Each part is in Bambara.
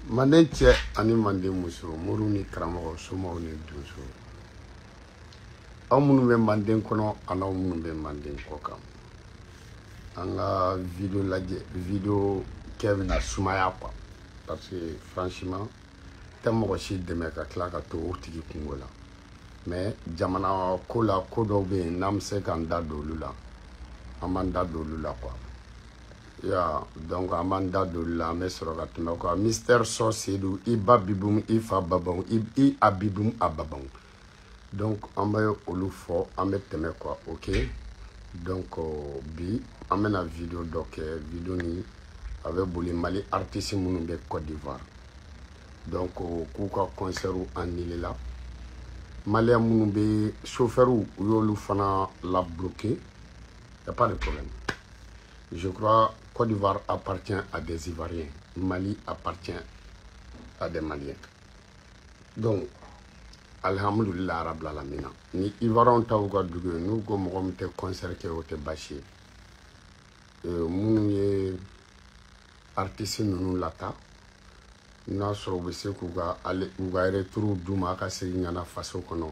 Manden cɛ ani manden muso, moriw ni karamɔgɔ, somaw ni donso, aw minnu bɛ manden kɔnɔ an'aw minnu bɛ manden kɔ kan, an ka vidéo lajɛ, vidéo kɛ bɛna sumaya quoi, parce que franchement tɛ mɔgɔ si dɛmɛ ka tila ka to o tigi kungo la. Mais jamana ko la, ko dɔw bɛ yen n'an bɛ se k'an da don olu la, an b'an da don olu la quoi. Ya, donc an b'an da don olu la, an bɛ sɔrɔ ka tɛmɛ quoi. Mister Sɔ Seydou, i ba bibum, i fa babanw, i a bibum a babanw. Donc an bɛ olu fɔ, an bɛ tɛmɛ quoi. Ok, donc bi an bɛna vidéo dɔ kɛ. Vidéo ni a bɛ boli Mali artiste minnu bɛ Côte d'Ivoire, donc k'u ka concert annulé la. Malien minnu bɛ chauffeur, u y'olu fana la bloqué. Y a pas de problème. Je crois Côte d'Ivoire appartient à des Ivoiriens, Mali appartient à des Maliens. Donc alhamdulillah rabbil alamina, ni Ivoiriens taw ka dugu ye, n'u ko mɔgɔ min tɛ concert kɛ, o tɛ baasi ye. Minnu ye artiste ninnu lata, n'a sɔrɔ u bɛ se k'u ka ale u ka retour d'u ma, a ka segin ka na faso kɔnɔ.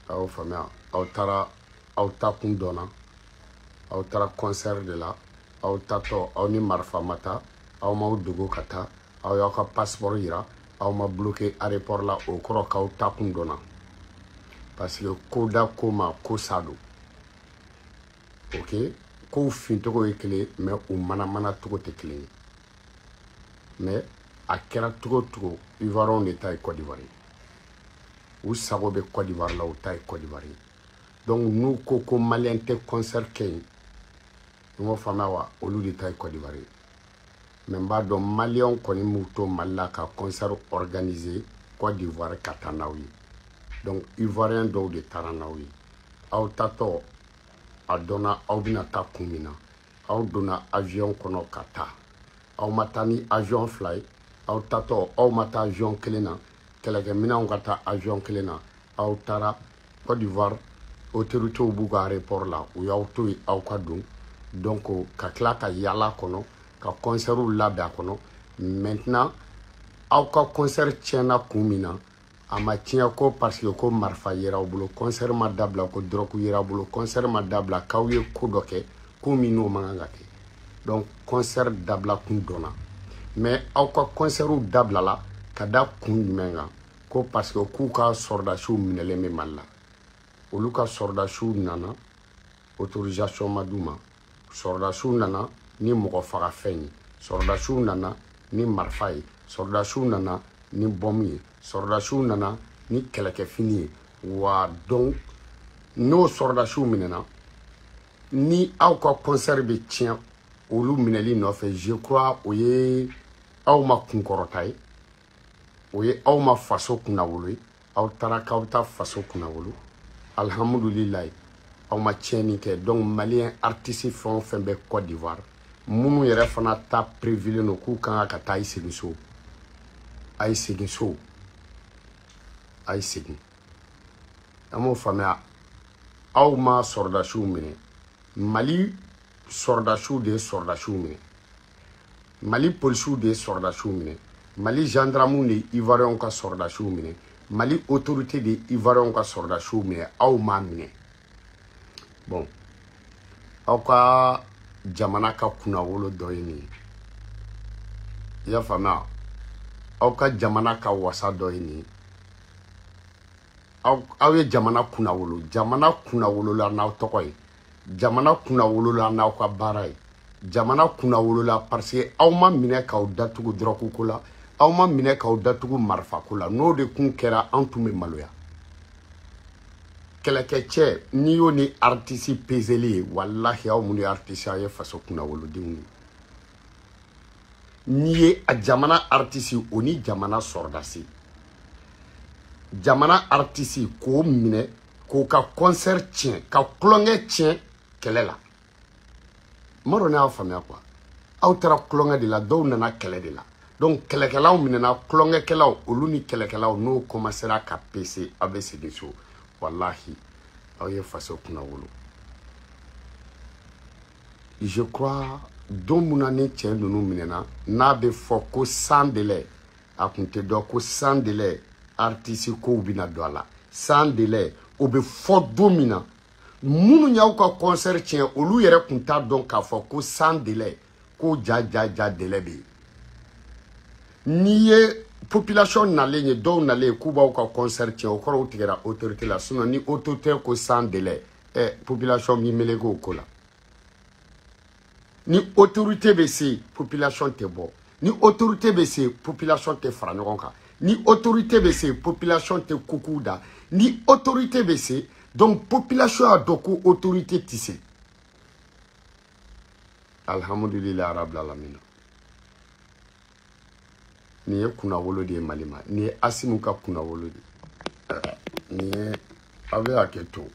A y'o faamuya? Aw taara, aw ta kun dɔnna, aw taara concert de la. Aw tatɔ, aw ni marifa ma taa, aw m'aw dogo ka taa, aw y'aw ka passeport yira, aw ma bloqué aéroport la. O kɔrɔ k'aw ta kun dɔnna, parce que ko da ko ma ko sa don. Ok, kow fincogo ye kelen, mais u manamana cogo tɛ kelen ye. Mais a kɛra cogo o cogo, Ivoiriens de ta ye Côte d'Ivoire ye, u sago bɛ Côte d'Ivoire la, u ta ye Côte d'Ivoire ye. Donc n'u ko ko Malien tɛ concert kɛ yen, i m'o faamuya wa? Olu de ta ye Côte d'Ivoire ye. Mais n b'a dɔn Malienw kɔni m'u to Mali la ka concert organiser Côte d'Ivoire ka taa n'aw ye. Donc Ivoirien dɔw de taara n'aw ye. Aw tatɔ, a dɔnna aw bɛna taa kun min na. Aw donna avion kɔnɔ ka taa, aw ma taa ni avion fila ye. Aw tatɔ, aw ma taa avion kelen na, kɛlɛkɛminɛnw ka taa avion kelen na. Aw taara Côte d'Ivoire, autorités b'u ka aéroport la, u y'aw to yen, aw ka don. Donc ka tila ka yala kɔnɔ, ka concert labɛn a kɔnɔ. Maintenant aw ka concert tiɲɛna kun min na, a ma tiɲɛ ko parce que ko marifa yera aw bolo, concert ma dabila ko drogue yera aw bolo, concert ma dabila k'aw ye ko dɔ kɛ, ko min n'o man kan ka kɛ. Donc concert dabila kun dɔnna. Mais aw ka concert dabilala ka da kun jumɛn kan? Ko parce que k'u ka sɔrɔdasiw minɛlen bɛ Mali la. Olu ka sɔrɔdasiw nana, autorisation ma d'u ma. Sɔrɔdasiw nana ni mɔgɔ fagafɛn ye, sɔrɔdasiw nana ni marifa ye, sɔrɔdasiw nana ni bɔmu ye, sɔrɔdasiw nana ni kɛlɛkɛfini ye. Wa donc n'o sɔrɔdasiw minɛna, ni aw ka concert bɛ tiɲɛ olu minɛli nɔfɛ, je crois o ye aw ma kunkɔrɔta ye, o ye aw ma faso kunnawolo ye. Aw taara k'aw bɛ taa faso kunnawolo, alhamdulilayi, aw ma tiɲɛni kɛ. Donc Malien artiste fɛn o fɛn bɛ Côte d'Ivoire, minnu yɛrɛ fana ta prévulen don k'u kan ka taa, a ye segin so, a ye segin so, a ye segin. An m'o faamuya? Aw ma sɔrɔdasiw minɛ, Mali sɔrɔdasiw de ye sɔrɔdasiw minɛ, Mali polisiw de ye sɔrɔdasiw minɛ, Mali gendarmew de ye Ivoirienw ka sɔrɔdasiw minɛ, Mali autorité de ye Ivoirienw ka sɔrɔdasiw minɛ, aw m'a minɛ. Bon, aw ka jamana ka kunnawolo dɔ ye nin ye, i y'a faamuya? Aw ka jamana ka wasa dɔ ye nin ye. Aw ye jamana kunnawolo, jamana kunnawolola n'aw tɔgɔ ye, jamana kunnawolola n'aw ka baara ye, jamana kunnawolola parce que aw ma minɛ k'aw datugu drogue ko la, aw ma minɛ k'aw datugu marifa ko la. N'o de kun kɛra, an tun bɛ maloya. Kɛlɛkɛcɛ, n'i y'o ni artiste peseli ye, walahi aw minnu ye artiste, aw ye faso kunnawolodenw ye. N'i ye a jamana artiste, o ni jamana sɔrɔdasi, jamana artiste k'o minɛ k'o ka concert tiɲɛ, ka tulonkɛ tiɲɛ kɛlɛ la, n m'a dɔn ne y'a faamuya quoi. Aw taara tulonkɛ de la, dɔw nana kɛlɛ de la. Donc kɛlɛkɛlaw minɛna, tulonkɛkɛlaw, olu ni kɛlɛkɛlaw n'o commencera ka pese, aw bɛ segin so. Walahi aw ye faso kunnawolo. Je crois Don mun na ni cɛ ninnu minɛna, n'a bɛ fɔ ko sans délai, a kun tɛ dɔn ko sans délai artiste kow bɛna don a la. Sans délai o bɛ fɔ don min na, minnu y'aw ka concert tiɲɛ, olu yɛrɛ kun t'a dɔn k'a fɔ ko sans délai ko ja ja ja délai bɛ yen. N'i ye population nalen ye, dɔw nalen k'u b'aw ka concert tiɲɛ, o kɔrɔ u tigɛra autorité la. Sinon ni autorité ko sans délai, population b'i meleke o ko la. Ni autorité bɛ se, population tɛ bɔ. Ni autorité bɛ se, population tɛ fara ɲɔgɔn kan. Ni autorité bɛ se, population tɛ kuku da. Ni autorité bɛ se, donc population y'a dɔn ko autorité tɛ se. Alhamdulilayi rabbil alamin. Nin ye kunnawolo de ye Mali ma. Nin ye Asimu ka kunnawolo de ye. Nin ye, aw bɛ hakɛ to,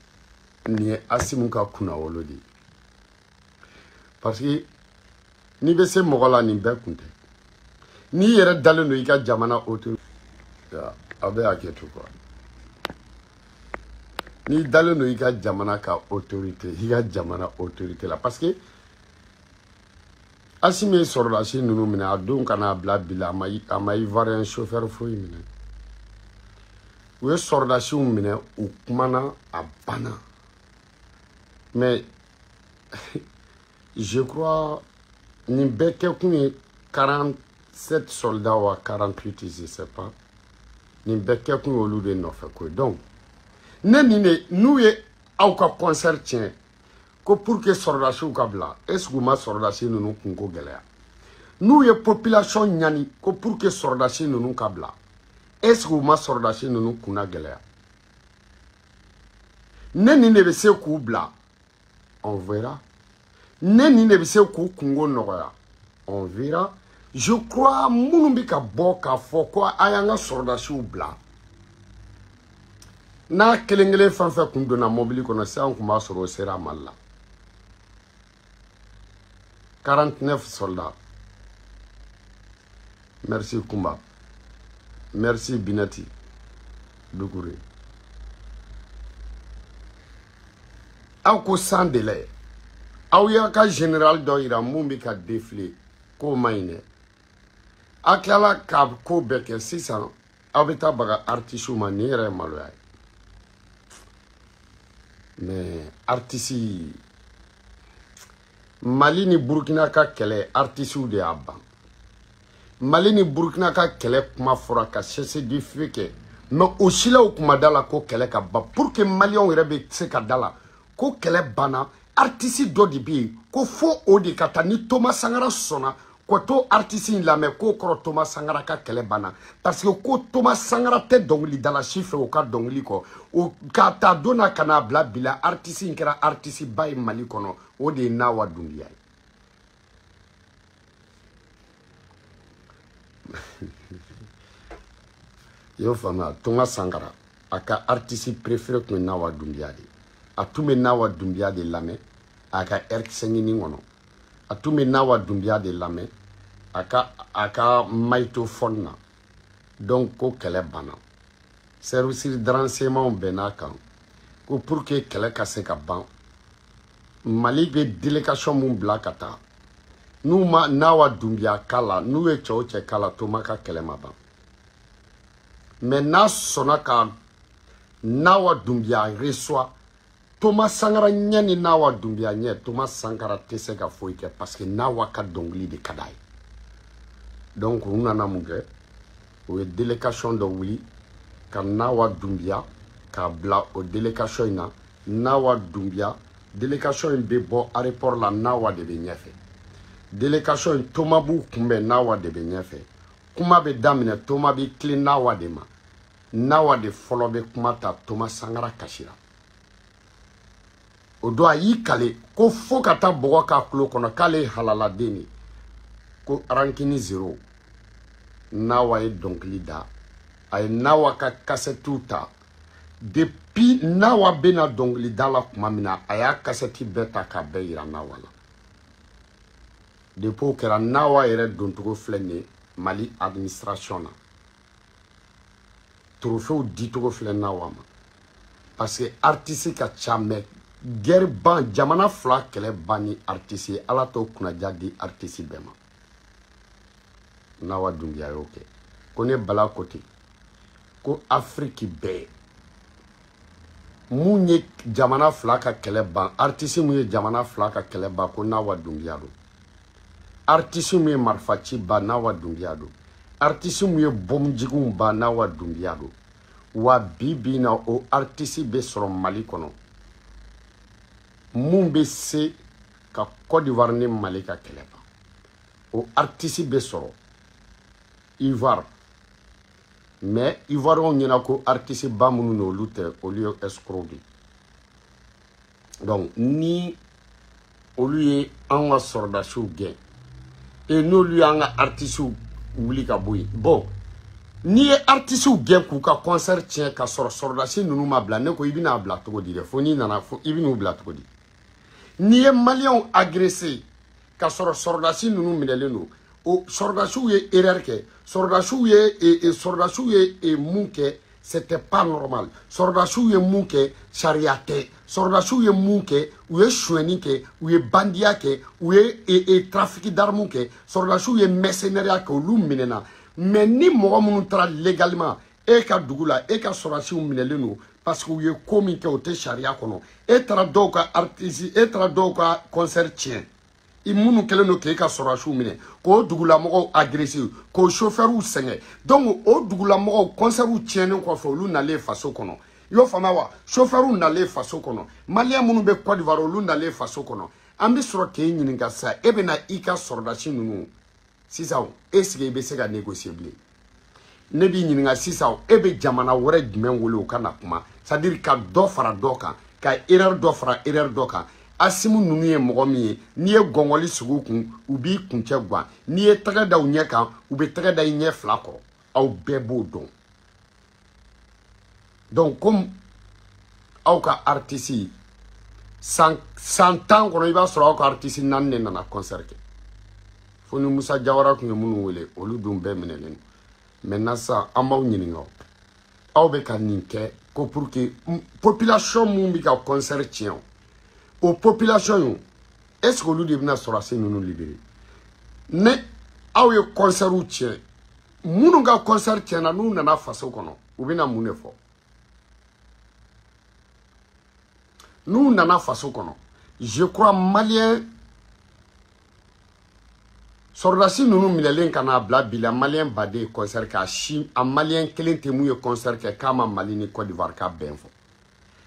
nin ye Asimu ka kunnawolo de ye. Parce que n'i bɛ se mɔgɔ la, nin bɛɛ kun tɛ. N'i yɛrɛ dalen don i ka jamana autorité, aw bɛ hakɛ to quoi. N'i dalen don i ka jamana ka autorité, i ka jamana autorité la, parce que Asimi ye sɔrɔdasi ninnu minɛ a don ka n'a bila bi la, a ma Ivoirien chauffeur foyi minɛ. U ye sɔrɔdasiw minɛ, u kumana, a banna. Mais je crois nin bɛɛ kɛkun ye 47 soldats wa 48, je sais pas. Nin bɛɛ kɛkun ye olu de nɔfɛ ko ye. Donc ne nin de n'u ye aw ka concert tiɲɛ ko pour que sɔrɔdasiw ka bila, est ce que u ma sɔrɔdasi ninnu kunko gɛlɛya? N'u ye population ɲani ko pour que sɔrɔdasi ninnu ka bila, est ce que u ma sɔrɔdasi ninnu kunna gɛlɛya? Ne nin de bɛ se k'u bila, on verra. Ne nin de bɛ se k'u kungo nɔgɔya, on verra. Je crois minnu bɛ ka bɔ k'a fɔ ko a y'an ka sɔrɔdasiw bila, n'a kelen kelen fɛn fɛn kun donna mobili kɔnɔ sisan, kun b'a sɔrɔ o sera Mali la. 49 soldats. Merci Kumba. Merci Binati Doucouré. Aw ko sans délai. Aw y'a ka général dɔ yira mun bɛ ka défiler k'o man ɲi dɛ. A tilala ka ko bɛɛ kɛ sisan, aw bɛ taa baga artiste ma, nin yɛrɛ ye maloya ye. Mais artiste, Mali ni Burkina ka kɛlɛ, artiste de y'a ban. Mali ni Burkina ka kɛlɛ kuma fɔra ka cessez du feu kɛ, mais o si la u kun ma da la ko kɛlɛ ka ban. Pour que maliyɛnw yɛrɛ bɛ se ka da la ko kɛlɛ banna, artiste dɔ de bɛ yen ko fo o de ka taa. Ni Thomas Sankara sɔnna ko to artiste in lamɛn, k'o kɔrɔ Thomas Sankara ka kɛlɛ banna. Parce que ko Thomas Sankara tɛ dɔnkilidala si fɛ o ka dɔnkili kɔ. O k'a ta don na ka n'a bila bi la, artiste in kɛra artiste ba ye Mali kɔnɔ, o de ye Nawa Doumbia ye. I y'o faamuya? Thomas Sankara a ka artiste préféré tun ye Nawa Doumbia de ye. A tun bɛ Nawa Doumbia de lamɛn a ka R5 kɔnɔ. A tun bɛ Nawa Doumbia de lamɛn a ka magnétophone na. Donc ko kɛlɛ banna. Service de renseignement bɛnn'a kan ko pour que kɛlɛ ka se ka ban, Mali bɛ délégation mun bila ka taa, n'u ma Nawa Doumbia k'a la, n'u ye cɛ o cɛ k'a la, Thomas ka kɛlɛ ma ban. Mais n'a sɔnna ka Nawa Doumbia reçoit, Thomas Sankara ɲɛ ni Nawa Doumbia ɲɛ, Thomas Sankara tɛ se ka foyi kɛ parce que Nawa ka dɔnkili de ka d'a ye. Donc u nana mun kɛ? U ye délégation dɔ wuli ka Nawa Doumbia k'a bila o délégation in na. Nawa Doumbia, délégation in bɛ bɔ aéroport la, Nawa de bɛ ɲɛfɛ. Délégation in, Thomas b'u kunbɛn, Nawa de bɛ ɲɛfɛ. Kuma bɛ daminɛ, Thomas bɛ tilen Nawa de ma. Nawa de fɔlɔ bɛ kuma ta, Thomas Sankara kasira. O don a y'i kale ko fo ka taa bɔgɔ k'a tulo kɔnɔ k'ale ye halaladen de ye, ko rankini zéro. Nawa ye dɔnkili da, a ye Nawa ka kasɛtiw ta. Depuis Nawa bɛna dɔnkili da la tuma min na, a y'a kasɛti bɛɛ ta k'a bɛɛ yira Nawa la. Depuis o kɛra, Nawa yɛrɛ doncogo filɛ nin ye Mali administration na. Trophée dicogo filɛ Nawa ma. Parce que artiste ka ca, mais Guerre ban jamana fila kɛlɛ ban ni artiste ye, Ala t'o kunnaja di artiste bɛɛ ma. Nawa Doumbia y'o kɛ. Ko ne Bala ko ten ko Afrique bɛɛ mun ye jamana fila ka kɛlɛ ban, artiste mun ye jamana fila ka kɛlɛ ban, ko Nawa Doumbia don. Artiste mun ye marifaci ban, Nawa Doumbia don. Artiste mun ye bomjigiw ban, Nawa Doumbia don. Wa bi bi na o artiste bɛ sɔrɔ Mali kɔnɔ mun bɛ se ka Côte d'Ivoire ni Mali ka kɛlɛ ban, o artiste bɛ sɔrɔ Ivoire. Mais Ivoiriens ɲɛna ko artiste ba minnu n'olu olu tɛ, olu ye escroc de ye. Donc ni olu ye an ka sɔrɔdasiw gɛn, et n'olu y'an ka artisiw wuli ka bɔ yen, bon n'i ye artisiw gɛn k'u ka concert tiɲɛ ka sɔrɔ sɔrɔdasi ninnu ma bila, ne ko i bɛna bila cogo di dɛ? Fo n'i nana, fo i bɛn'u bila cogo di? N'i ye maliyɛnw agressé ka sɔrɔ sɔrɔdasi ninnu minɛlen don, o sɔrɔdasiw ye erreur kɛ, sɔrɔdasiw ye mun kɛ, c'était pas normal. Sɔrɔdasiw ye mun kɛ, sariya tɛ. Sɔrɔdasiw ye mun kɛ, u ye sonyɛni kɛ, u ye bandiya kɛ, u ye trafic d'armes kɛ, sɔrɔdasiw ye mercenariat kɛ, olu minɛna. Mais ni mɔgɔ minnu taara légalement e ka dugu la, e ka sɔrɔdasiw minɛlen don parce que u ye ko min kɛ o tɛ sariya kɔnɔ, e taara dɔw ka artiste, e taara dɔw ka concert tiɲɛ, i minnu kɛlen don k'e ka sɔrɔdasiw minɛ, k'o dugulamɔgɔw agressé, k'o chauffeurw sɛgɛn. Donc o dugulamɔgɔw concertw tiɲɛnen kɔfɛ, olu nalen faso kɔnɔ, i y'o faamuya wa? Chauffeurw nalen faso kɔnɔ, maliyɛn minnu bɛ Côte d'Ivoire, olu nalen faso kɔnɔ. An bɛ sɔrɔ k'e ɲininka sisan, e bɛna i ka sɔrɔdasi ninnu sisan, est-ce que i bɛ se ka négocier bilen? Ne b'i ɲininka sisan, e bɛ jamana wɛrɛ jumɛn wele o ka na kuma? C'est-à-dire ka dɔ fara dɔ kan, ka erreur dɔ fara erreur dɔ kan. Asimu ninnu ye mɔgɔ min ye, n'i ye gɔngɔli sigi u kun, u b'i kuncɛ guwan, n'i ye tɛgɛ da u ɲɛ kan, u bɛ tɛgɛ da i ɲɛ fila kɔrɔ. Aw bɛɛ b'o dɔn. Donc comme aw ka artiste san 10 kɔnɔ, i b'a sɔrɔ aw ka artiste 4 de nana concert kɛ. Fo ni Musa Jawara tun ye minnu wele, olu dun bɛɛ minɛlen don. Maintenant sisan an b'aw ɲininka, aw bɛ ka nin kɛ ko pour que population mun bɛ ka concert tiɲɛ, o population yo, est-ce que olu de bɛna sɔrɔdasi ninnu libérer? Ne aw ye concert tiɲɛ, minnu ka concert tiɲɛna, n'u nana faso kɔnɔ, u bɛna mun de fɔ? N'u nana faso kɔnɔ, je crois malien sɔrɔdasi ninnu minɛlen ka n'a bila bi la, maliyɛn baden ye concert kɛ, a si a maliyɛn kelen tɛ mun ye concert kɛ k'a ma Mali ni Côte d'Ivoire ka bɛn fɔ.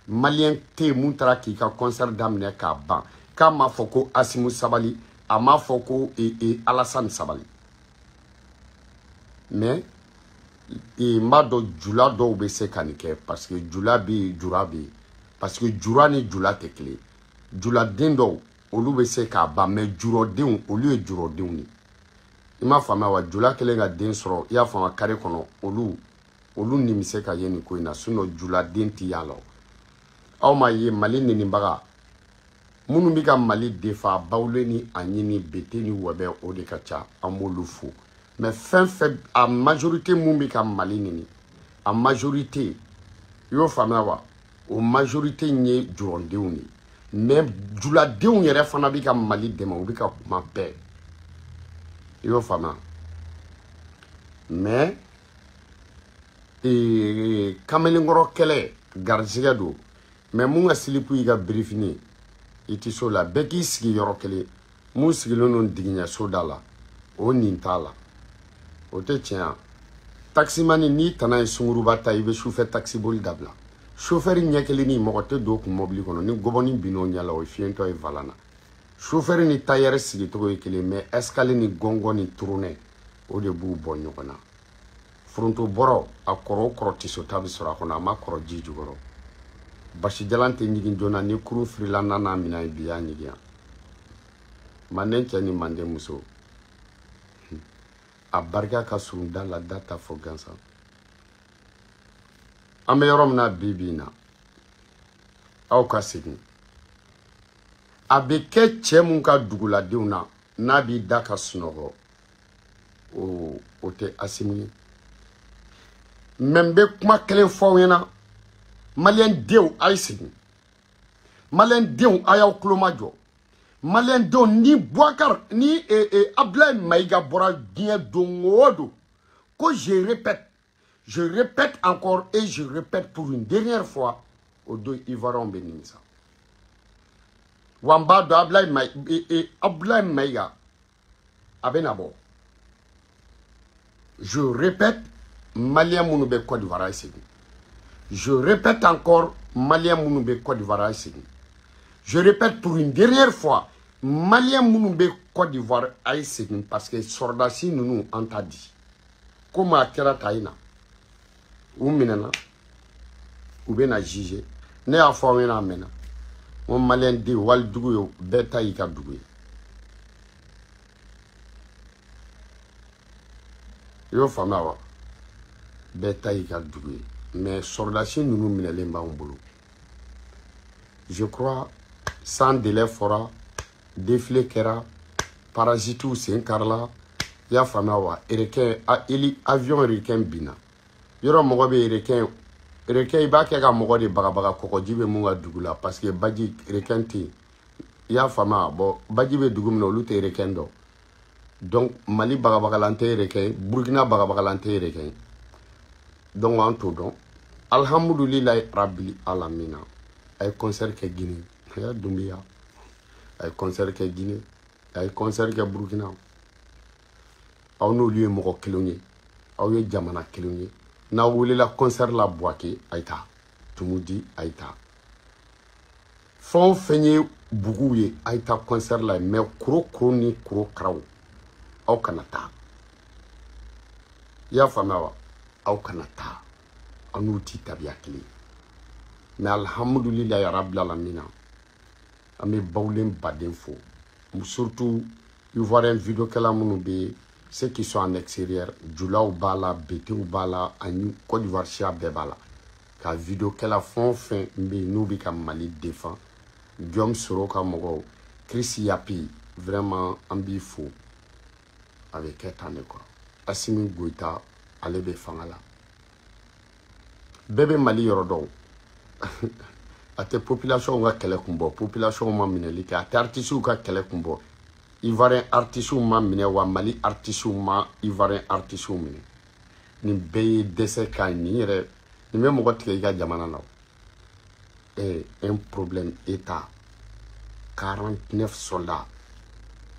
Maliyɛn tɛ yen mun taara k'i ka concert daminɛ k'a ban k'a ma fɔ ko Asimu sabali, a ma fɔ ko Alassane sabali. Mais n b'a dɔn jula dɔw bɛ se ka nin kɛ, parce que jula bɛ yen, jura bɛ yen, parce que jura ni jula tɛ kelen. Juladen dɔw olu bɛ se k'a ban, mais jurɔdenw olu ye jurɔdenw de ye. I m'a faamuya wa? Jula kɛlen ka den sɔrɔ, i y'a faamuya, kare kɔnɔ, olu nin bɛ se ka ye nin ko in na. Sinon juladen ti y'a la. Aw m'a ye Mali nenibaga minnu bɛ ka Mali defa, Bawule ni a ɲini Bete ni Wɛbɛ, o de ka ca, an b'olu fo. Mais fɛn fɛn a majorité mun bɛ ka Mali neni, a majorité, i y'o faamuya wa? O majorité in ye jurɔdenw de ye. Mais juladenw yɛrɛ fana bɛ ka Mali dɛmɛ, u bɛ ka kuma bɛɛ, i y'o faamuya. Mais kamalenkɔrɔ kɛlɛ garijɛgɛ don. Mais mun ka silipu y'i ka birifini, i tɛ s'o la. Bɛɛ k'i sigi yɔrɔ kelen. Mun sigilen don digiɲɛso da la, o nin t'a la, o tɛ tiɲɛ ye. Taximani, n'i tana ye sunguruba ta, i bɛ sufɛ taxiboli dabila. Chauffeur ɲɛ kelen ni mɔgɔ tɛ don kun mobili kɔnɔ, ni gɔbɔni binn'o ɲɛ la, o ye fiyentɔ ye valan na. Chauffeur ni tailleur sigicogo ye kelen, mais escalier ni gɔngɔn ni tourner, o de b'u bɔ ɲɔgɔn na. Foronto bɔrɔ a kɔrɔ o kɔrɔ tisota bɛ sɔrɔ a kɔnɔ, a ma kɔrɔ ji jukɔrɔ. Basijalan tɛ ɲigin joona, ni kurun firila n'a n'a minɛ bi y'a ɲigin yan. Manden cɛ ni manden muso, a barika ka surun da la, da ta fɔ gansan. An bɛ yɔrɔ min na bi bi in na, aw ka segin. A bɛ kɛ cɛ mun ka duguladenw na, n'a b'i da ka sunɔgɔ, o tɛ Asimu ye. Mais n bɛ kuma kelen fɔ aw ɲɛna, maliyɛn denw, a ye segin. Malien denw a y'aw tulo majɔ. Malien denw ni Boubacar ni Abdoulaye Maïga bɔra diɲɛ don o don ko je répète encore et je répète pour une dernière fois, o don Ivoirien bɛ nimisa. Wa n b'a dɔn Abdoulaye Maïga a bɛ na bɔ. Je répète, Malien minnu bɛ Côte d'Ivoire a ye segin. Je répète encore, Malien minnu bɛ Côte d'Ivoire a ye segin. Je répète pour une dernière fois, Malien minnu bɛ Côte d'Ivoire a ye segin parce que sɔrɔdasi ninnu an t'a di. Komi a kɛra ta in na, u minɛna, u bɛna juger. Ne y'a fɔ aw ɲɛna a mɛnna. N ko Malien den wali dugu ye bɛɛ ta y'i ka dugu ye. I y'o faamuya wa? Bɛɛ ta y'i ka dugu ye. Mais sɔrɔdasi ninnu minɛlen b'anw bolo. Je crois sans délai fɔra, défilé kɛra, parasitew sen karila. I y'a faamuya wa? Requin, avion requin binna. Yɔrɔ mɔgɔ bɛ requin, requin i b'a kɛ ka mɔgɔ de bagabaga kɔgɔji bɛ mun ka dugu la parce que baji requin tɛ yen. I y'a faamuya? Bon, baji bɛ dugu min na olu tɛ requin dɔn. Donc Mali bagabagalan tɛ requin ye, Burkina bagabagalan tɛ requin ye. Donc an t'o dɔn. Alhamdulilayi rabili alamina. A ye concert kɛ Guinée. A y'a Doumbouya. A ye concert kɛ Guinée. A ye concert kɛ Burkina. Aw n'olu ye mɔgɔ kelenw ye. Aw ye jamana kelenw ye. N'aw welela concert la Bouaké, a ye taa. Tumudi, a ye taa. Fɛn o fɛn ye buguw ye, a ye taa concert la. Mais korokoro ni korokaraw, aw kana taa. I y'a faamuya wa? Aw kana taa. Aw n'u ti tabiya kelen. Mais alhamdulilayi rabbil alamina, an bɛ bawulen baden fo. Surtout Ivoirien vidéokɛla minnu bɛ ceux qui sont en extérieur, julaw b'a la, betew b'a la, ani Côte d'Ivoire siya bɛɛ b'a la. Ka vidéokɛla fɛn o fɛn bɛ yen n'u bɛ ka Mali défend, Guillaume Soro ka mɔgɔw, Chris Yapi, vraiment an b'i fo. A bɛ kɛ tan de quoi. Assimi Goïta, ale bɛ fanga la. Bɛɛ bɛ Mali yɔrɔ dɔn. A tɛ population ka kɛlɛ kun bɔ, population ma minɛli kɛ, a tɛ artistes ka kɛlɛ kun bɔ. Ivoirien artistes ma minɛ wa Mali artistes ma Ivoirien artistes minɛ. Nin bɛɛ ye dɛsɛ ka nin yɛrɛ, nin bɛ mɔgɔ tigɛ i ka jamana na. Un problème état, 49 soldats.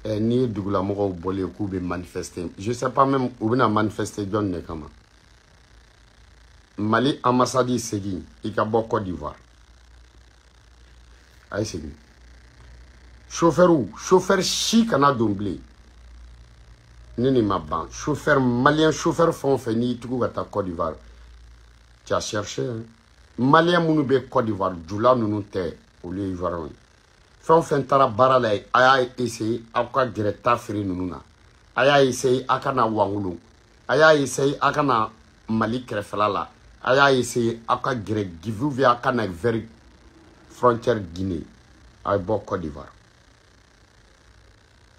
N'i ye dugulamɔgɔw bɔlen k'u bɛ manifester, je sais pas même u bɛna manifester jɔn de kama. Mali ambassade segin i ka bɔ Côte d'Ivoire. A ye segin. Chauffeur si kana don bilen. Ni nin ma ban, chauffeur malien, chauffeur fɛn o fɛn n'i tugu ka taa Côte d'Ivoire, tu as cherché hein. Malien minnu bɛ Côte d'Ivoire, jula ninnu tɛ, olu ye Ivoirien ye. Fɛn o fɛn taara baara la yen, a y'a essayer aw ka gɛrɛ ta feere ninnu na. A y'a essayer a ka na Wangolo. A y'a essayer a ka na Mali kɛrɛfɛla la. A y'a essayer aw ka gɛrɛ Givu, a ka na vers frontière Guinée. A ye bɔ Côte d'Ivoire.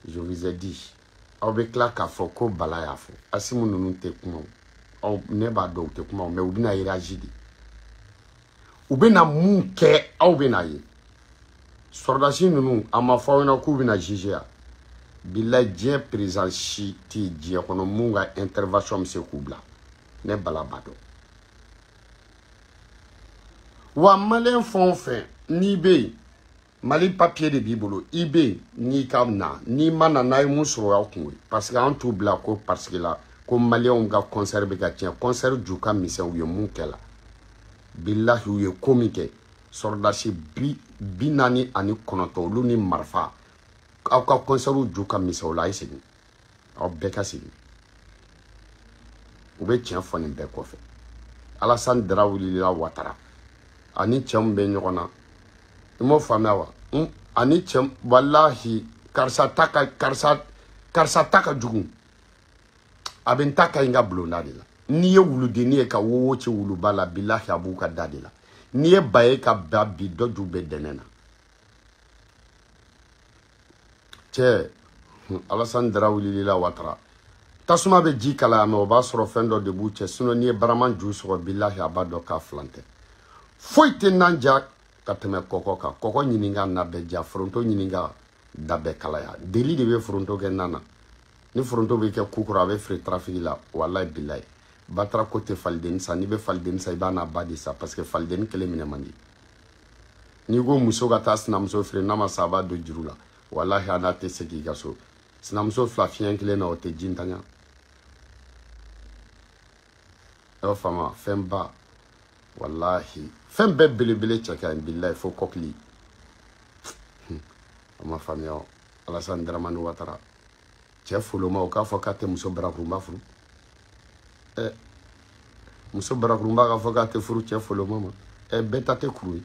Je vous ai dit, aw bɛ tila k'a fɔ ko Bala y'a fɔ. Asimu ninnu tɛ kuma o. Aw ne b'a dɔn u tɛ kuma o, mais u bɛna réagir de. U bɛna mun kɛ, aw bɛna ye. Sɔrɔdasi ninnu, a ma fɔ aw ɲɛna k'u bɛna juger yan. Bilayi diɲɛ président si tɛ diɲɛ kɔnɔ mun ka intervention bɛ se k'u bila. Ne Bala b'a dɔn. Wa Malien fɛn o fɛn n'i bɛ yen, Mali papier de b'i bolo, i bɛ yen n'i ka na, n'i ma na n'a ye mun sɔrɔ o y'aw kungo ye. Parce que an t'u bila ko parce que la ko Malienw ka concert bɛ ka tiɲɛ, concert ju ka misɛn u ye mun kɛ la. Bilahi u ye ko min kɛ, sɔrɔdasi 49 olu ni marifa, aw ka concert ju ka misɛn o la, a ye segin. Aw bɛɛ ka segin. U bɛ tiɲɛ fɔ nin bɛɛ kɔfɛ. Alassane Dra wulila Ouattara. Ani cɛ min bɛ ɲɔgɔn na. I m'o faamuya wa? Ani cɛ walahi karisa ta ka karisa ta ka jugu. A bɛ n ta ka ɲi ka bulonda de la. N'i ye wuludennin ye ka wowo ci wuluba la, bilahi a b'u ka da de la. N'i ye ba ye ka ba bi dɔ ju bɛ dɛnɛ na. Cɛ, Alassane Dra wulila Ouattara. Tasuma bɛ ji kalaya mɛ o b'a sɔrɔ fɛn dɔ de b'u cɛ, sinon n'i ye baraman ju sɔgɔ bilahi a b'a dɔn k'a filan tɛ. Foyi tɛ n'an ja Ka tɛmɛ kɔkɔ kan. Kɔkɔ ɲininka na bɛ ja, foronto ɲininka da bɛ kalaya. Deli de bɛ foronto kɛ na na. Ni foronto bɛ kɛ ku kɔrɔ, a bɛ feere trafic la. Walayi bilayi. Batara ko tɛ faliden san. N'i bɛ faliden san, i b'a n'a ba de san parce que faliden kelen minɛ man di. N'i ko muso ka taa sinamuso feere, n'a ma sa, a b'a don juru la. Walahi a n'a tɛ segin i ka so. Sinamuso fila fiɲɛ kelen na, o tɛ ji ntanya. I b'a faamu, fɛn ba. Walahi fɛn bɛɛ belebele cɛ ka ɲi bilayi fo kɔkili. A ma faamuya o. Alassane Dramane Ouattara. Cɛ foloma o k'a fɔ k'a tɛ muso barakurunba furu. Muso barakurunba k'a fɔ k'a tɛ furu cɛ foloma ma. Bɛɛ ta tɛ kuru ye.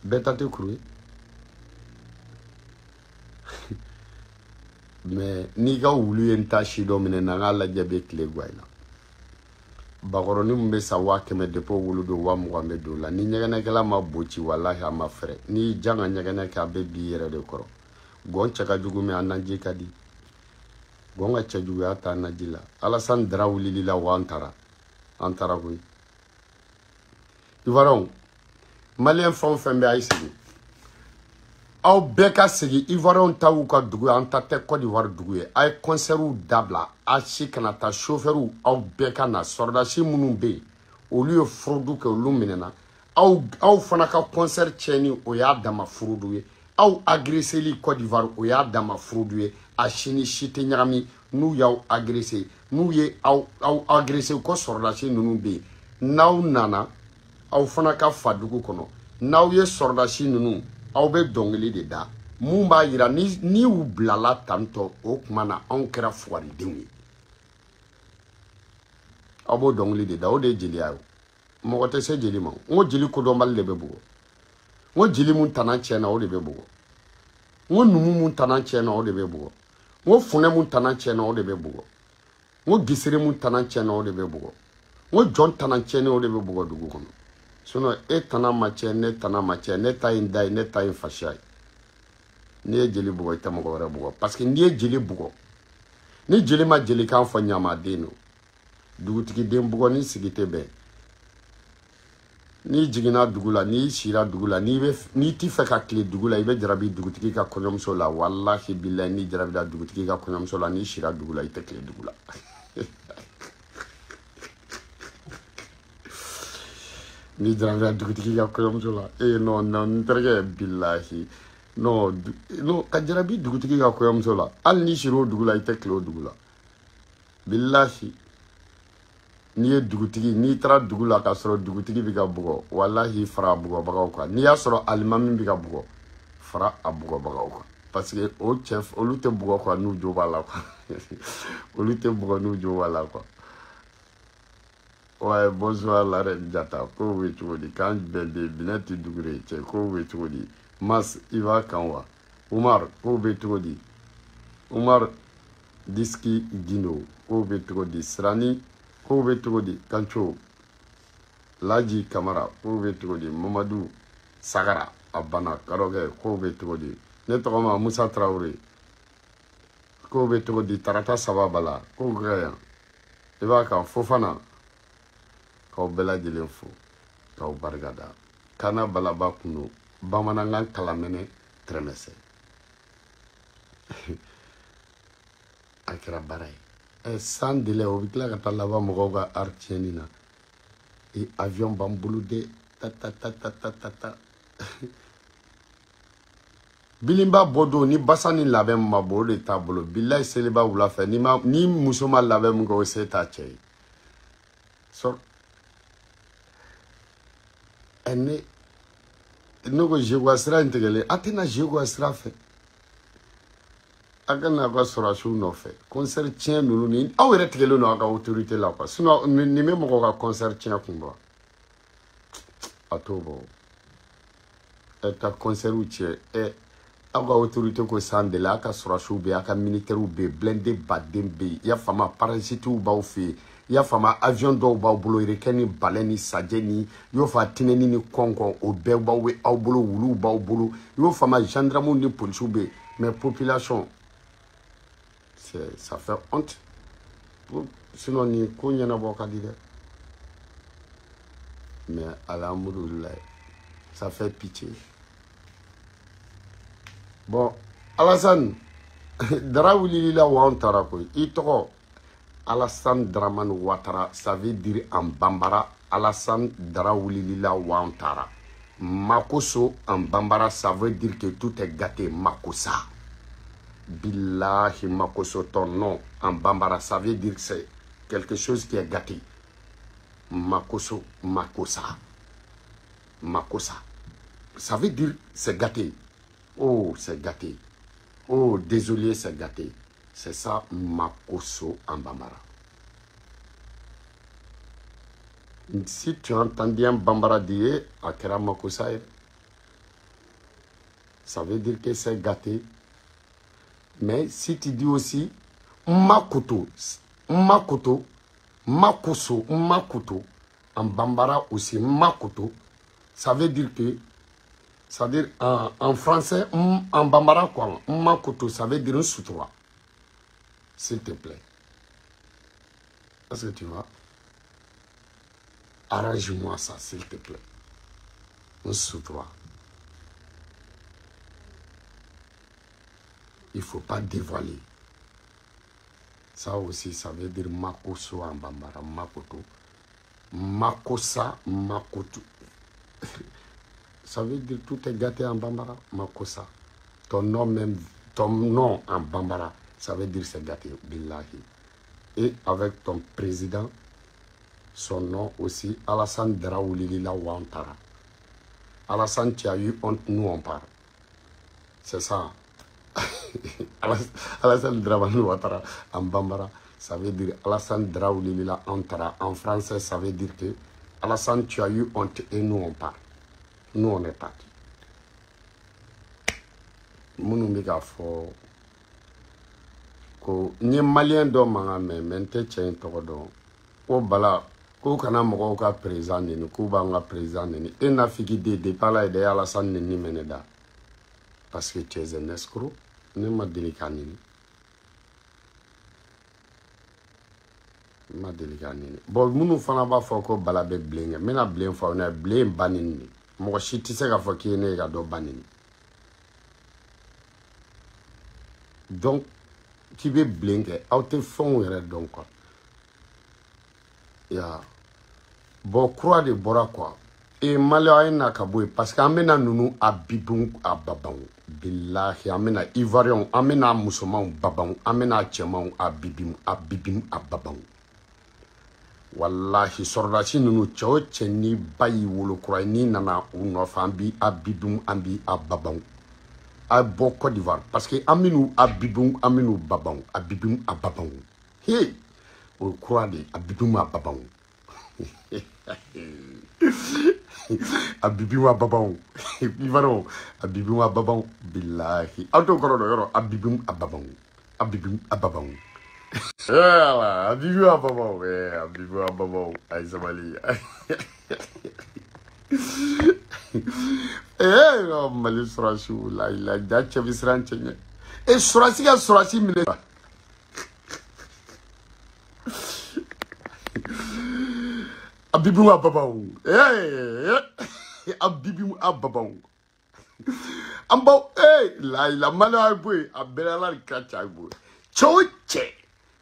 Bɛɛ ta tɛ kuru ye. Mais n'i ka wulu ye n ta si dɔ minɛ na, n k'a lajɛ bɛ tile guwa i la. Bakɔrɔnin min bɛ sa 100 000 depuis o wolo don 20 000 bɛ don o la. Ni ɲɛgɛnɛkɛla ma bo ci, walahi a ma fɛrɛ. N'i y'i jan ka ɲɛgɛnɛ kɛ, a bɛ b'i yɛrɛ de kɔrɔ. Gɔn cɛ ka jugu mɛ a naji ka di. Gɔn ka cɛjuguya t'a naji la. Alassane Dra wulili la wa an taara. An taara koyi. Ivoiriyɛnw, Maliyɛn fɛn o fɛn bɛ, a ye segin. Aw bɛɛ ka segin. Ivoiriyɛnw ta y'u ka dugu ye, an ta tɛ Côte d'Ivoire dugu ye. A ye concertw dabila, a si kana taa. Chauffeurw, aw bɛɛ ka na. Sɔrɔdasi minnu bɛ yen, olu ye fraude kɛ, olu minɛna. Aw fana ka concert tiɲɛni, o y'a dama fraude ye. Aw agresseli Côte d'Ivoire, o y'a dama fraude ye. A si ni si tɛ ɲagami. N'u y'aw agressé, n'u ye aw agressé ko sɔrɔdasi ninnu bɛ yen, n'aw nana aw fana ka fa dugu kɔnɔ, n'aw ye sɔrɔdasi ninnu, aw bɛ dɔnkili de da mun b'a yira ni y'u bilala tantɔ. O tuma na anw kɛra fugaridenw ye. Aw b'o dɔnkili de da, o de ye jeliya ye. Mɔgɔ tɛ se jeli ma. N ko jeli kodɔnbali de bɛ bugɔ. N ko jeli mun tana tiɲɛna, o de bɛ bugɔ. N ko numu mun tana tiɲɛna, o de bɛ bugɔ. N ko funɛ mun tana tiɲɛna, o de bɛ bugɔ. N ko gisiri mun tana tiɲɛna, o de bɛ bugɔ. N ko jɔn tana tiɲɛni, o de bɛ bugɔ dugu kɔnɔ. Sinon e tana ma tiɲɛ, ne tana ma tiɲɛ, ne ta ye n da ye, ne ta ye n fasiya ye. N'i ye jeli bugɔ, i tɛ mɔgɔ wɛrɛ bugɔ. Parce que n'i ye jeli bugɔ, ni jeli ma jelikan fɔ, ɲamaden don. Dugutigi den bugɔ ni sigi tɛ bɛn. N'i jiginna dugu la, n'i sira dugu la, n'i t'i fɛ ka tile dugu la, i bɛ jarabi dugutigi ka kɔɲɔmuso la. Walahi bilahi, n'i jarabila dugutigi ka kɔɲɔmuso la, n'i sira dugu la, i tɛ tile dugu la. N'i jarabila dugutigi ka kɔɲɔmuso la, non, non, n terikɛ, bilahi. Non, non, ka jarabi dugutigi ka kɔɲɔmuso la, hali n'i sira o dugu la, i tɛ tile o dugu la. Bilahi. N'i ye dugutigi, n'i taara dugu la k'a sɔrɔ dugutigi bɛ ka bugɔ, walahi fara a bugɔbagaw kan. N'i y'a sɔrɔ alimami bɛ ka bugɔ, fara a bugɔbagaw kan. Parce que o cɛ, olu tɛ bugɔ quoi, n'u jo b'a la quoi. Olu tɛ bugɔ n'u jo b'a la quoi. Ouais, bonsoir la reine Diatta. Ko bɛ cogo di? K'an bɛn de Binɛti Dugure cɛ, ko bɛ cogo di? Mas, i b'a kan wa? Umar, ko bɛ cogo di? Umar Diski Gino, ko bɛ cogo di? Sirani, ko bɛ cogo di? Kanco, Laji Kamara, ko bɛ cogo di? Mamadu Sagara, a banna karɔkɛ, ko bɛ cogo di? Ne tɔgɔ ma Musa Traoré, ko bɛ cogo di? Tarata saba bala, ko ka yan. I b'a kan Fofana, k'aw bɛɛ lajɛlen fo, k'aw barikada. Kana balaba kun don, bamanankan kalamɛnɛ tɛrɛmɛsɛ. A kɛra baara ye. San délai, o bɛ tila ka taa laban mɔgɔw ka art tiɲɛni na. Avion b'an bolo dɛ. Ta ta ta ta ta ta ta. Bilinba bɔ don ni basa ni labɛn ma bɔ, o de t'a bolo. Bilayi seliba wula fɛ, ni muso ma labɛn mun kɛ, o se t'a cɛ ye. Sɔrɔ ne ko Zeguwa sira in tigɛlen, a tɛna Zeguwa sira fɛ. A ka n'a ka sɔrɔdasiw nɔfɛ. Concert tiɲɛ ninnu ni aw yɛrɛ tigɛlen don aw ka autorité la quoi. Sinon nin bɛ mɔgɔ ka concert tiɲɛ kun bɔ. A t'o bɔ. Ka concert tiɲɛ. Aw ka autorité ko san de la, aw ka sɔrɔdasiw bɛ yen, aw ka militaires bɛ yen, blindé baden bɛ yen. I y'a faamu, parasitiw b'aw fɛ yen. I y'a faamu, avion dɔw b'aw bolo, requin ni balai ni sajɛ ni, i y'o faamu, tinɛni ni kɔnkɔn, o bɛɛ b'aw bolo, wuluw b'aw bolo. I y'o faamu, gendarmes ni policiers bɛ yen. Mais population, ça fait honte. Sinon nin ko ɲɛnabɔ ka di dɛ. Mais alhamdulilayi. Ça fait pitié. Bon, Alassane, Dara wulila wa an taara koyi. I tɔgɔ Alassane Dramane Ouattara, ça veut dire en bambara, Alassane Dara wulila wa an taara. Makoso en bambara, ça veut dire que tout est gâté. Makosa. Billahi Makoso, ton nom en bambara, ça veut dire que c'est quelque chose qui est gâté. Makoso, Makosa. Makosa. Ça veut dire c'est gâté. Oh, c'est gâté. Oh, désolé, c'est gâté. C'est ça, Makoso en bambara. Si tu entendais un bambara dire Akera Makosa, ça veut dire que c'est gâté. Mais si tu dis aussi Makoto, Makoto, Makoso, Makoto, en bambara aussi Makoto, ça veut dire que, ça veut dire en français, en bambara quoi, Makoto, ça veut dire un sutura. S'il te plaît. Est-ce que tu vois? Arrange-moi ça, s'il te plaît. Un sutura. Il ne faut pas dévoiler. Ça aussi, ça veut dire Makoso en bambara, Makoto. Makosa, Makoto. Ça veut dire tout est gâté en bambara, Makosa. Ton nom même, ton nom en bambara, ça veut dire c'est gâté, billahi. Et avec ton président, son nom aussi, Alassane Dara wulila wa an taara. Alassane, tu as eu honte, nous on part. C'est ça. Alassane Dramane Ouattara en bambara, ça veut dire Alassane Dara wulila an taara. En français, ça veut dire que Alassane, tu as eu honte et nous on part. Nous on est parti. Minnu bɛ k'a fɔ ko n ye malien dɔ mankan mɛn, mais n tɛ cɛ in tɔgɔ dɔn. Ko Bala, k'u kana mɔgɔw ka président neni, k'u b'an ka président neni. E n'a f'i k'i den depuis Ala ye dɛ, Alassane neni mɛn ne da. Parce que tu es un escroc. Ne ma deli k'a neni. Ne ma deli k'a neni. Bon, minnu fana b'a fɔ ko Bala bɛ bilen kɛ, n bɛna bilen fɔ aw ɲɛna, bilen ba neni de. Mɔgɔ si tɛ se k'a fɔ k'i ye ne ye ka dɔ ba neni. Donc, k'i bɛ bilen kɛ, aw tɛ fɛnw yɛrɛ dɔn quoi. Ya. Bon, kura de bɔra quoi. E Malien a ye na ka bɔ yen parce que an bɛna ninnu a bibun a babanw. Billahi, an bɛna Ivoirien, an bɛna musomanw babanw, an bɛna cɛmanw a bibim a bibim a babanw. Wallahi, sɔrɔdasi ninnu cɛ o cɛ ni ba y'i wolo kura ye, n'i nana u nɔfɛ, an b'i a bibim, an b'i a babanw. A bɔ Côte d'Ivoire parce que an bɛn'u a bibim, an bɛn'u babanw, a bibim a babanw. He, o ye kura de ye, a bibim a babanw. A bibim a babanw. Ivoirien, a bibim a babanw. Billahi. Aw t'o kɔrɔ dɔn yɔrɔ, a bibim a babanw. A bibim a babanw. A bibim a babanw. A bibim a babanw. A ye sabali. Eh, Mali sɔrɔsiw la la ja cɛ bɛ siran cɛ ɲɛ. E sɔrɔsi ka sɔrɔsi minɛ. A bibim a babanw. Eh, a bibim a babanw. An baw, eh, la la Mali a bɔ yen, a bɛɛ Ala de ka ca bɔ yen. Cɛ o cɛ,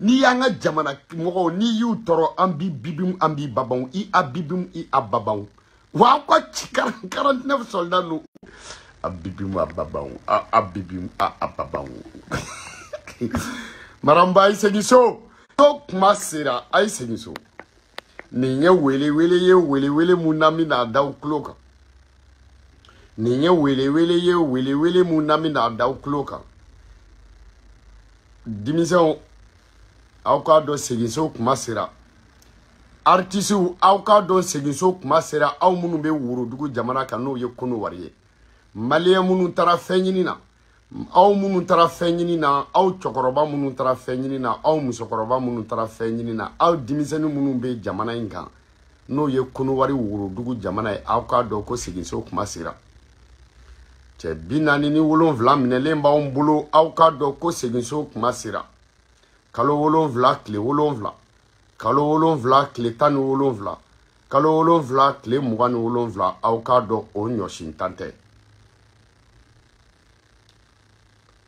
n'i y'an ka jamana mɔgɔw, n'i y'u tɔɔrɔ, an b'i bibim, an b'i babanw, i a bibim, i a babanw. Wa aw ka ci 49 soldats ninnu. A bibim a babanw, a bibim a babanw. Maramba, a ye segin so. So kuma sera, a ye segin so. Nin ye welewele ye, welewele mun na bɛna da aw tulo kan. Nin ye welewele ye, welewele mun na bɛna da aw tulo kan. Denmisɛnw, aw k'a dɔn seginso kuma sera. Artisiw, aw k'a dɔn seginso kuma sera. Aw minnu bɛ worodugu jamana kan, n'o ye Kɔnɔwari ye. Maliyɛn minnu taara fɛn ɲini na, aw minnu taara fɛn ɲini na, aw cɛkɔrɔba minnu taara fɛn ɲini na, aw musokɔrɔba minnu taara fɛn ɲini na, aw denmisɛnnin minnu bɛ jamana in kan, n'o ye Kɔnɔwari worodugu jamana ye, aw k'a dɔn ko seginso kuma sera. Cɛ 47 minɛlen b'anw bolo, aw k'a dɔn ko seginso kuma sera. Kalo 7 tile 7, kalo 7 tile 17, Kalo 7 tile 27 aw k'a dɔn o ɲɔsintan tɛ.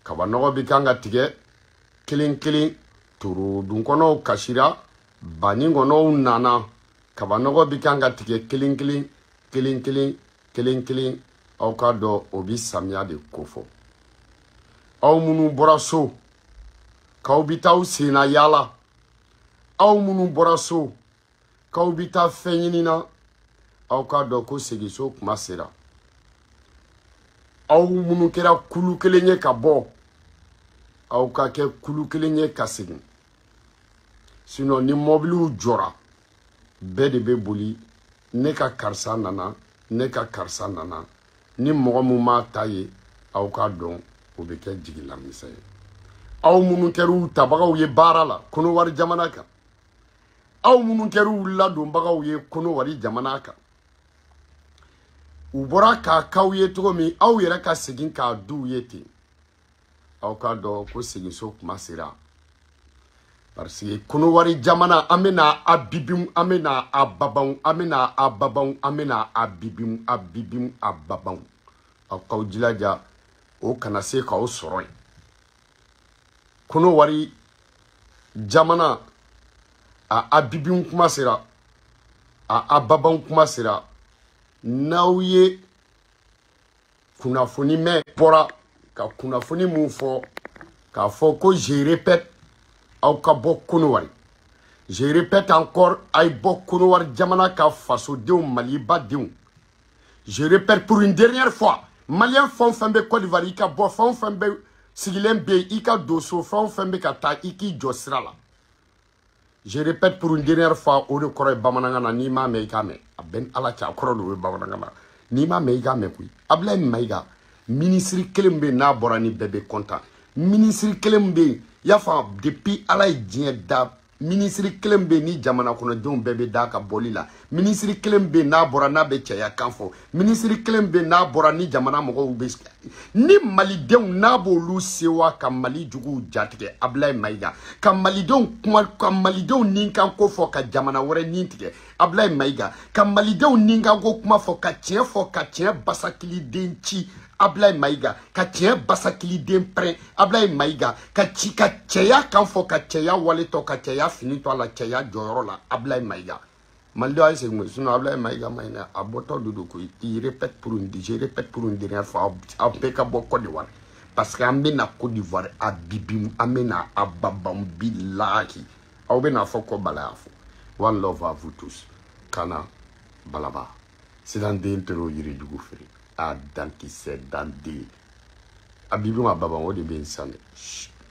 Kabanɔgɔ bi kan ka tigɛ kelen kelen, torodunkɔnɔw kasira, banikɔnɔw nana. Kabanɔgɔ bi kan ka tigɛ kelen kelen, kelen kelen, kelen kelen. Aw k'a dɔn o bi samiya de kofɔ. Aw minnu bɔra so k'aw bi taa aw senna yaala, aw minnu bɔra so k'aw bi taa fɛn ɲini na, aw k'a dɔn ko seginso kuma sera. Aw minnu kɛra kulu kelen ye ka bɔ, aw ka kɛ kulu kelen ye ka segin. Sinon ni mɔbiliw jɔra, bɛɛ de bɛ boli, ne ka karisa nana, ne ka karisa nana. Ni mɔgɔ mun m'a ta ye, aw k'a dɔn o bɛ kɛ jigilamisɛn ye. Aw minnu kɛr'u tabagaw ye baara la Kɔnɔwari jamana kan, aw minnu kɛr'u ladonbagaw ye Kɔnɔwari jamana kan, u bɔra k'a k'aw ye cogo min, aw yɛrɛ ka segin k'a d'u ye ten. Aw k'a dɔn ko seginso kuma sera. Parce que Kɔnɔwari jamana, an bɛna a bibim, an bɛna a babanw, an bɛna a babanw, an bɛna a bibim, a bibim, a babanw. Aw k'aw jilaja o kana se k'aw sɔrɔ yen. Kɔnɔwari jamana, a bibim kuma sera, a babanw kuma sera. N'aw ye kunnafoni mɛn bɔra ka kunnafoni mun fɔ, k'a fɔ ko je répète, aw ka bɔ Kɔnɔwari. Je répète encore, a ye bɔ Kɔnɔwari jamana ka fasodenw, Maliba denw. Je répète pour une dernière fois, Malien fɛn o fɛn bɛ Côte d'Ivoire, i ka bɔ. Fɛn o fɛn bɛ sigilen bɛ yen, i ka don so. Fɛn o fɛn bɛ ka taa, i k'i jɔ sira la. Je répète pour une dernière fois, o de kɔrɔ ye bamanankan na, n'i m'a mɛn i k'a mɛn. A bɛɛ ni Ala cɛ, a kɔrɔ de o ye bamanankan na. N'i m'a mɛn i k'a mɛn koyi. Abdoulaye Maïga, minisiri kelen bɛ yen n'a bɔra ni bɛɛ bɛ content. Minisiri kelen bɛ yen, i y'a faamu, depuis Ala ye diɲɛ da, minisiri kelen bɛ yen ni jamana kɔnɔdenw bɛɛ bɛ d'a ka bɔli la. Minisiri kelen bɛ yen n'a bɔra n'a bɛ cɛya kan fɔ. Minisiri kelen bɛ yen n'a bɔra ni jamana mɔgɔw bɛ, ni malidenw n'a b'olu sewa ka Mali juguw jatigɛ. Abdoulaye Maïga ka malidenw kuma, ka malidenw ninkan ko fɔ, ka jamana wɛrɛ nin tigɛ. Abdoulaye Maïga ka malidenw ninkan ko kuma fɔ, ka tiɲɛ fɔ, ka tiɲɛ basakiliden ci. Abdoulaye Maïga ka tiɲɛ basakiliden pɛrɛn. Abdoulaye Maïga ka ci, ka cɛya kan fɔ, ka cɛya wale tɔ, ka cɛya fini to a la, cɛya jɔyɔrɔ la. Abdoulaye Maïga, malidenw a ye segin koyi, sinon Abdoulaye Maïga ma ɲi dɛ, a bɔtɔ de don koyi. Il répète pour une, je répète pour une dernière fois, aw bɛɛ ka bɔ Côte d'Ivoire. Parce que an bɛna Côte d'Ivoire a bibim, an bɛna a babam bilahi. Aw bɛna fɔ ko bala y'a fɔ. One love à vous tous. Kana balaba. Sisan den tɛrɛ o yirijugu feere. A dankisɛ danden. A bibim a babam, o de bɛ yen sisan dɛ.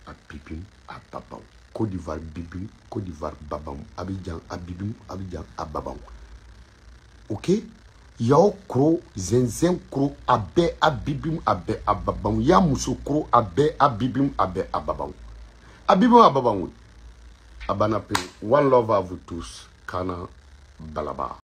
A bibim a babam. Côte d'Ivoire bibim, Côte d'Ivoire babam. Abidjan a bibim, Abidjan a babam. Ok? Yao kro, zenzen kro, a bɛɛ a bibim, a bɛɛ a babam. Ya muso kro, a bɛɛ a bibim, a bɛɛ a babam. A bibim a babam. A banna pewu. One love à vous tous. Kana balaba.